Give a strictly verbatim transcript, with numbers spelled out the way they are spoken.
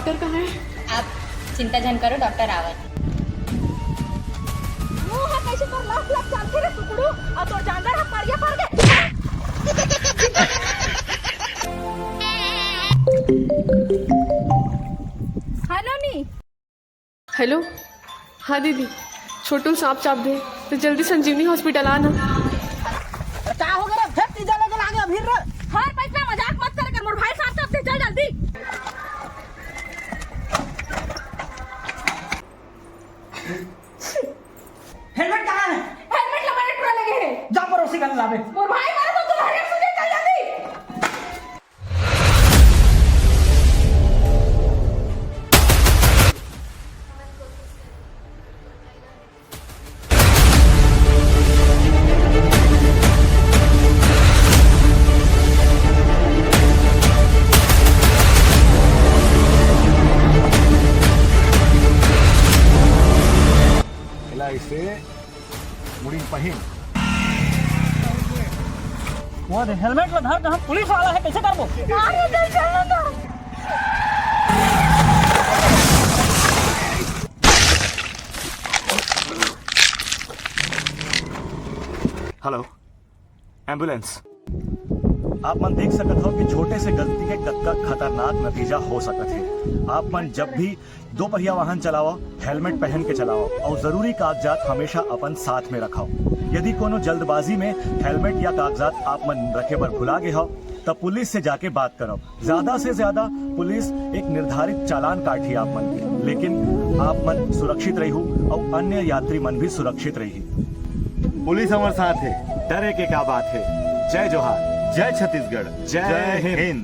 आप चिंता झन करो, डॉक्टर आवत। मुंह ह कइसे तोर लप लप चलथे रे सुकड़ू, अउ तोर जांगर ह पड़िया पड़ गे। हेलो नी। हेलो। हाँ दीदी, छोटू सांप चाप दे, तो जल्दी संजीवनी हॉस्पिटल आना। का हो गया रे? फेर तीजा लेके लागे अभी रे। हर पैसा मजाक मत कर कर, मोर भाई सांप चाप दे, चल जल्दी। हेलमेट कहाँ है? हेलमेट ला मैंने टुरा लगे है। जा पड़ोसी का लावे। मोर भाई मारे तो तू हरियर सुजे, चल जल्दी। एला इसे मुड़ी पहिन। वो दे, हेलमेट ला धर, जहाँ पुलिस वाला है, कैसे करबो? अरे, चल, चल, चल। Hello, ambulance. आप मन देख सकत हो कि छोटे से गलती के कतका खतरनाक नतीजा हो सकत हे। आप मन जब भी दो पहिया वाहन चलाओ, हेलमेट पहन के चलाओ अउ जरूरी कागजात हमेशा अपन साथ में रखाओ। यदि कोनो जल्दबाजी में हेलमेट या कागजात आप मन रखे बर भुला गे हो, त पुलिस से जाके बात करब। ज्यादा से ज्यादा पुलिस एक निर्धारित चालान काटही आप मन के, लेकिन आप मन सुरक्षित रहिहू अउ अन्य यात्री मन भी सुरक्षित रहिही। पुलिस हमर साथ हे, डरे के का बात हे। जय जोहार, जय छत्तीसगढ़, जय जय हिंद। हिंद।